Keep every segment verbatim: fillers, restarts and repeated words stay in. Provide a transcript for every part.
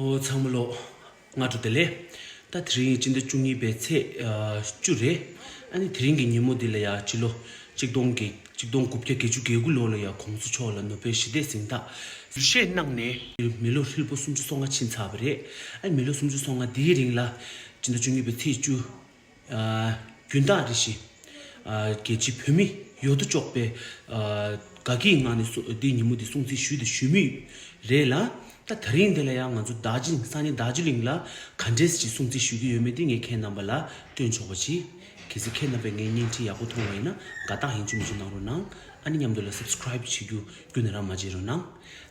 ཨོ་ཚང་མ་ལོ། སྔ་དྲོ་བདེ་ལེགས། ད་དེ་རིང་སྤྱི་ཟླ་བཅུ་གཉིས་པའི་ཚེས་ཨ་བཅུ་རེད། ཨ་ནི་དེ་རིང་གི་ཉིན་མོ་འདི་ལ་ཡ་སྤྱི་ལོ་གཅིག་སྟོང་བརྒྱད་གཅིག་སྟོང་དགུ་བརྒྱ་བརྒྱད་ཅུ་གྱ་དགུ་ལོ་ལ་ཡ་གོང་ས་མཆོག་ལ་ནོ་བེལ་ཞི་བདེའི་གཟེངས་རྟགས་གཟིགས་བཞེས་གནང་ནས་མི་ལོ་ཧྲིལ་པོ་སུམ་ཅུ་སོ་ལྔ་ཕྱིན་ཚར་བ་རེད། ཨ་ནི་མི་ལོ་སུམ་ཅུ་སོ་ལྔ་འདིའི་རིང་ལ་སྤྱི་ཟླ་བཅུ་གཉིས་པའི་ཚེས་བཅུ། ཨ་རྒྱུན་དག་རེ་བཞིན། ཨ་རྒྱལ་སྤྱི་བོད་མི་ཡོད་དོ་ཅོག་པའི་ཨ་དགའ་སྐྱིད་ངང་ནས་སུ་འདི་ཉིན་མོ་འདི་སྲུང་བརྩི་ཞུས་དང་ཞུ་མུས་རེད་ལ། ད་དེ་རིང་འདི་ལ་ཡང་ང་ཚོ་རྡོ་རྗེ་གླིང་ས་གནས་རྡོ་རྗེ་གླིང་ལ་ག་འདྲས་ཅིག་སྲུང་བརྩི་ཞུ་གི་ཡོད་མེད་འདི་ངས་ཁྱེད་རྣམ་པ་ལ་སྟོན་ཆོག་པ་བྱེད། གལ་སྲིད་ཁྱེད་རྣམ་པས་ངའི་བརྙན་འཕྲིན་ཡག་པོ་མཐོང་བ་ཡིན་ན་དགའ་རྟགས་ཡིན་གཅིག་མིན་གཅིག་གནང་རོགས་གནང་། ཨ་ནི་མཉམ་དུ་ལ་སབ་སི་ཀ་རའིབ་བྱེད་རྒྱུ་རྒྱུན་ནས་རང་མ་བརྗེད་རོགས་གནང་།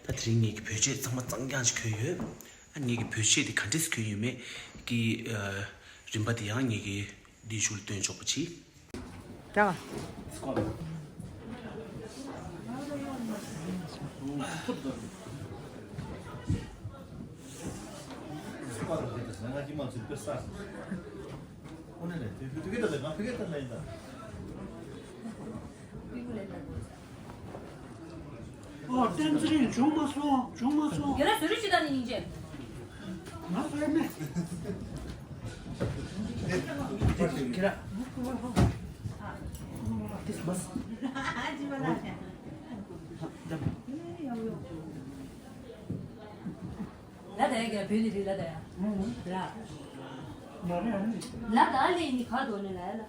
ད་དེ་རིང་ངེད་ཀྱི་བོད་ཆས་ཚང་མ་གཙང་རྐྱང་ཞིག་གྱོན་ཡོད། ཨ་ངེད་ཀྱི་བོད་ཆས་དེ་ག་འདྲས་གྱོན་ཡོད་མེད་ཀྱི་ཨ་རིམ་པ་དེ་ཡང་ངེད་ཀྱི་འདི་ཤུལ་སྟོན་ཆོག་པ་གྱིས། ཀྱ། ཨོ་བསྟན་འཛིན་བྱུང་མ་སོང་བྱུང་མ་སོང་། ཡོད་ན་བཟོ་རིགས་ཅི་ལྟར་ནི་སྙིང་རྗེ། ང་ལྷོད་མེད། ཁྱེད་ར། ཨ་ཅི་མ་ལ། ལ་ད་ཡ་གི་བོད་ནི་རི་ལ་ད་ཡ། ལ། ལ་ད་ལེ་ནི་ཁ་དོ་ནི་ལ་ཡ་ལ།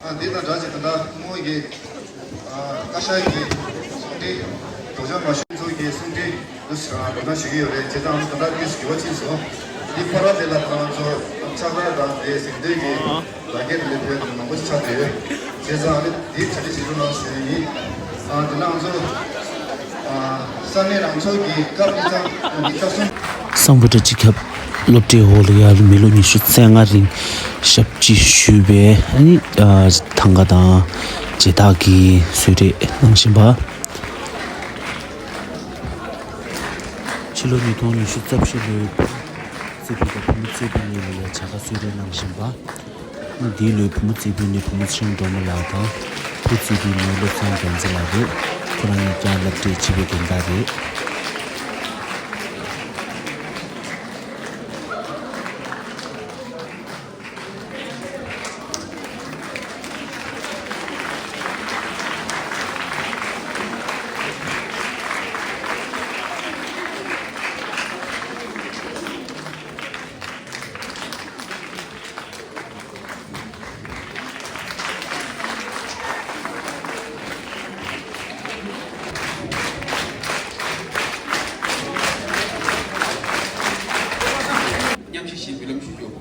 ཨ་འདི་དང་སྦྲགས་ཀྱི་ད་ལྟ་དངོས་ཀྱི་ཨ་བཀའ་ཤག་གི་གསུང་འཕྲིན། སྒྲོག་སྦྱང་མ་ཞུ་ཚོ་གི་གསུང་འཕྲིན་དུ་ཨ་འགྲོ་སྟངས་ཞུ་གི་ཡོད་རེད། བྱས་ཙང་ད་ལྟ་དེ་འགྱུར་བ་ཕྱིན་སོང་། འདི་ཕ་ར་དེ་ལ་ང་ཚོ་ཕྱག་ར་དང་དེ་གཟེངས་བསྟོད་ཀྱི་ལག་འཁྱེར་དེ་ལས་ཕེབས་མང་པོ་ཞིག་ཆགས་བསྡད་ཡོད། བྱས་ཙང་ཨ་ནི་དེ་གྲ་སྒྲིག་བྱེད་རོགས་གནང་ཞུ་ཡི་ཡིན། ཨ་དེ་ནང་ང་ཚོ་ ས་གནས་རང་ཚོ་གི་སྐབས་དེ་ཙམ་གྱི་སྐབས་སུ། སམ་བྷོ་ཊ་སྤྱི་ཁྱབ་སློབ་གྲྭའི་འོག་ལ་ཡར་མི་ལོ་ཉི་ཤུ་རྩ་ལྔ་རིང་ཞབས་ཕྱི་ཞུས་པའི་ཨ་ནི་ཨ་ཐང་ག་དང་མཇལ་དར་གྱི་གསོལ་རས་གནང་བཞིན་པ། ཕྱི་ལོ་ཉིས་སྟོང་ཉི་ཤུ་རྩ་བཞི་ལོའི་བུ་རྩེ་ཕུད་དང་བུ་མོ་རྩེ་ཕུད་གཉིས་ལ་ཡང་བྱ་དགའ་གསོལ་རས་གནང་བཞིན་པ། འདིའི་ལོའི་བུ་མོ་རྩེ་ཕུད་ནི་བུ་མོ་ཚེ་རིང་སྒྲོལ་མ་ལགས་དང་བུ་རྩེ་ཕུད་ནི་བློ་བཟང་རྒྱལ་མཚན་ལགས་རེད། ཁོ་རང་གཉིས་ཀྱང་སློབ་གྲྭའི་སྤྱི་པའི་རྒན་བདག་རེད། མཉམ་ཞུགས་ཞུ་བའི་ལམ་ཞུ་ཞུ།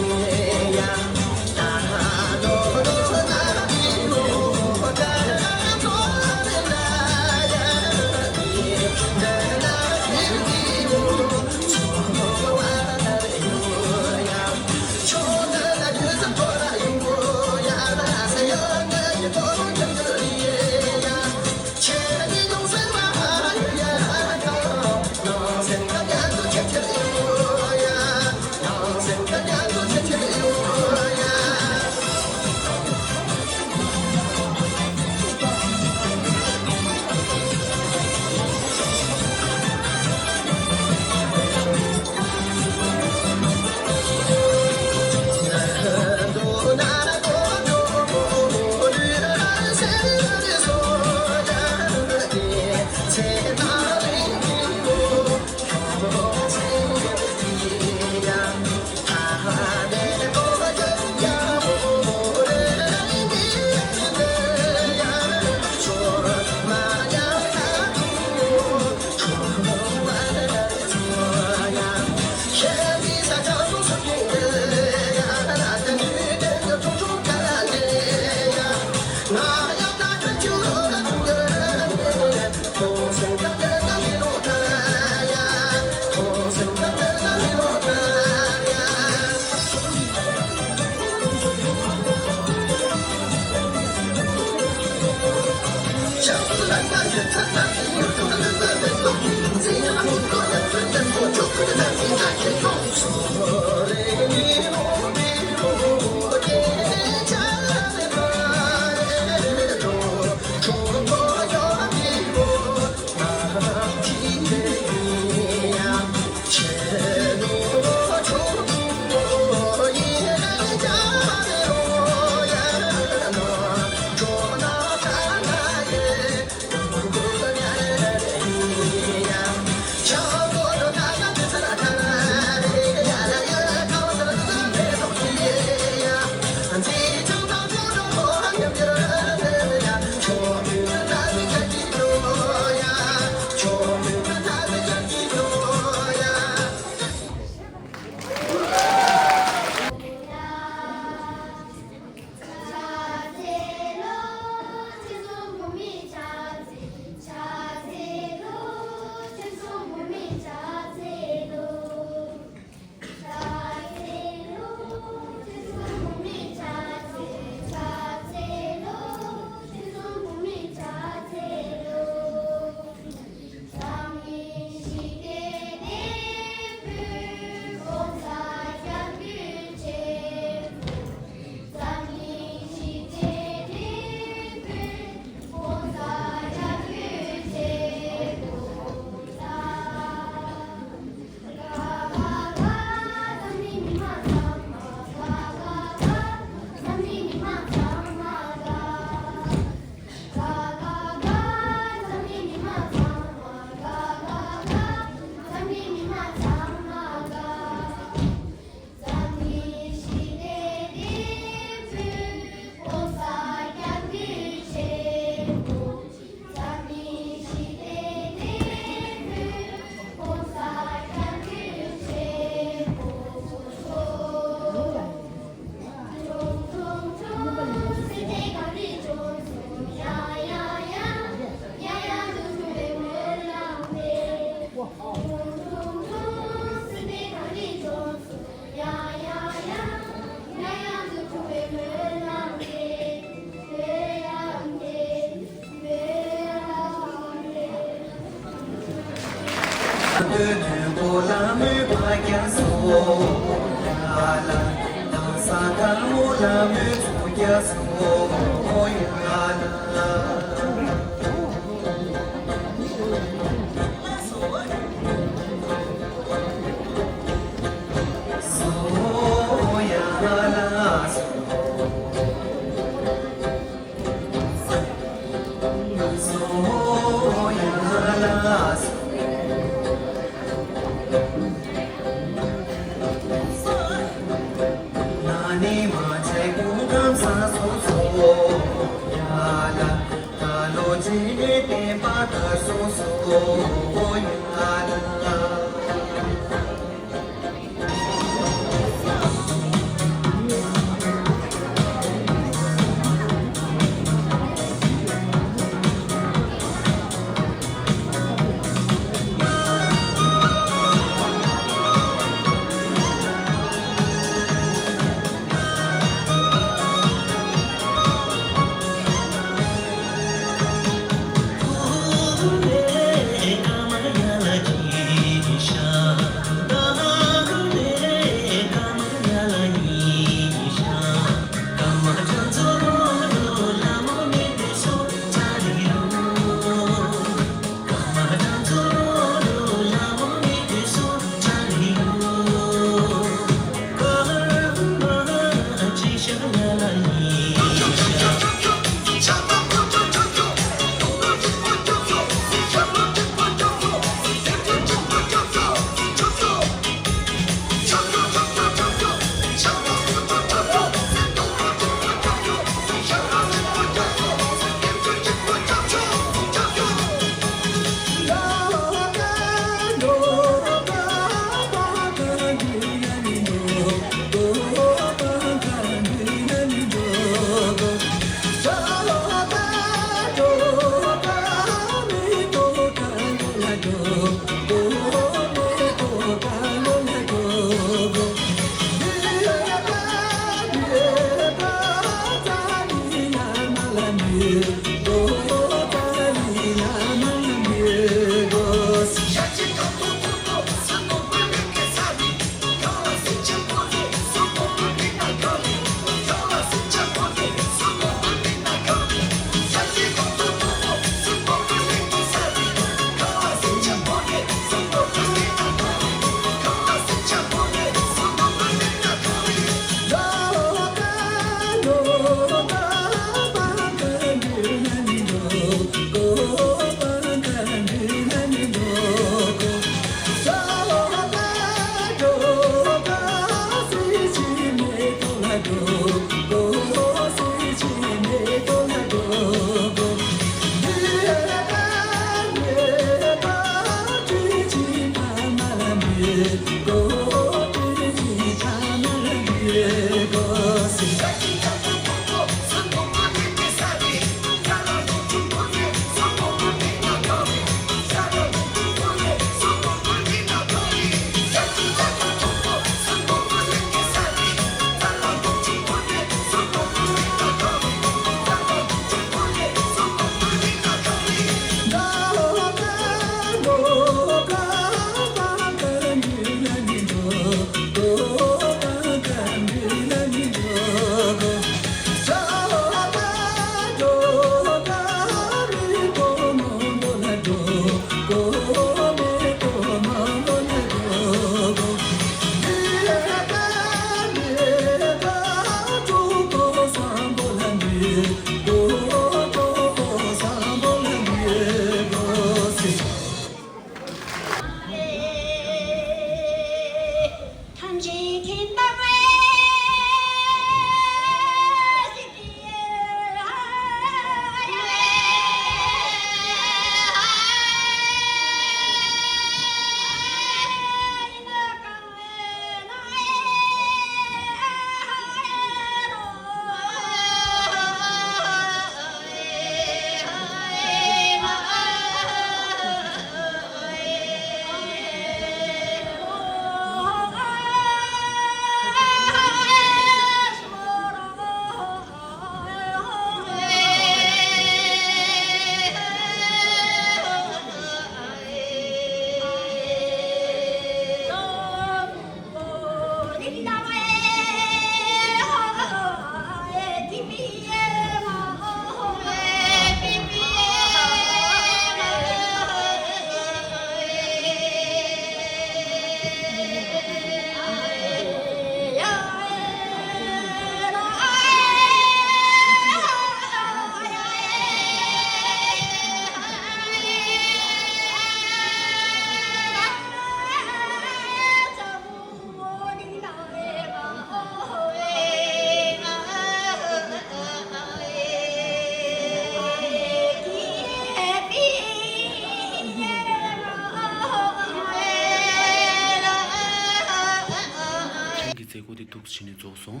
ལོག་སོང་།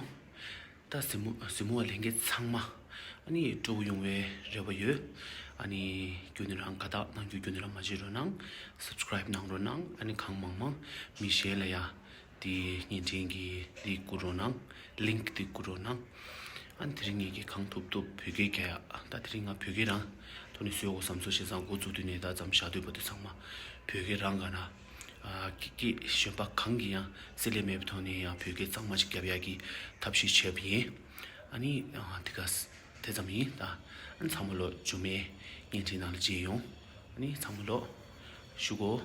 ད་གཟིགས་མོ་གཟིགས་མོ་བ་ལྷན་རྒྱས་ཚང་མ་ཨ་ནི་སྤྲོ་པོ་ཡོང་བའི་རེ་བ་ཡོད། ཨ་ནི་རྒྱུན་ནས་རང་དགའ་རྟགས་གནང་རྒྱུ་རྒྱུན་ནས་རང་མ་བརྗེད་རོགས་གནང་། སབ་སི་ཀ་རབ་གནང་རོགས་གནང་། ཨ་ནི་གང་མང་མང་མི་གཞན་ལ་ཡ་དེ་བརྙན་འཕྲིན་གྱི་དེ་བསྐུར་རོགས་གནང་། ལིང་ཀི་དེ་བསྐུར་རོགས་གནང་། ཨ་ནི་དེ་རིང་ངེད་ཀྱིས་གང་ཐུབ་ཐུབ་བོད་སྐད་རྒྱག་ཡ། ད་དེ་རིང་ང་བོད་སྐད་རང་ཐོག་ནས་བཟོ་དགོས་བསམ་སོང་། བྱས་ཙང་འགོ་བཙུགས་དུས་ནས་ད་མཚམས་བཞག་དུས་བར་དུ་ཚང་མ་བོད་སྐད་རང་ག་ན་ཨ་སྐད་སྐད་གཞན་པ་གང་གིས་ཡང་བསྲེ་ལྷད་མེད་པའི་ཐོག་ནས་ཡང་བོད་སྐད་གཙང་མ་ཅིག་རྒྱབ་ཡག་གི་ཐབས་ཤེས་བྱས་པ་ཡིན། ཨ་ནི་ཨ་དེ་ག་དེ་ཙམ་ཡིན། ད་ཨ་ནི་ཚང་མ་ལོ་མཇུག་མའི་བརྙན་འཕྲིན་ནང་ལ་མཇལ་ཡོང་། ཨ་ནི་ཚང་མ་ལོ་བཞུགས་གོ།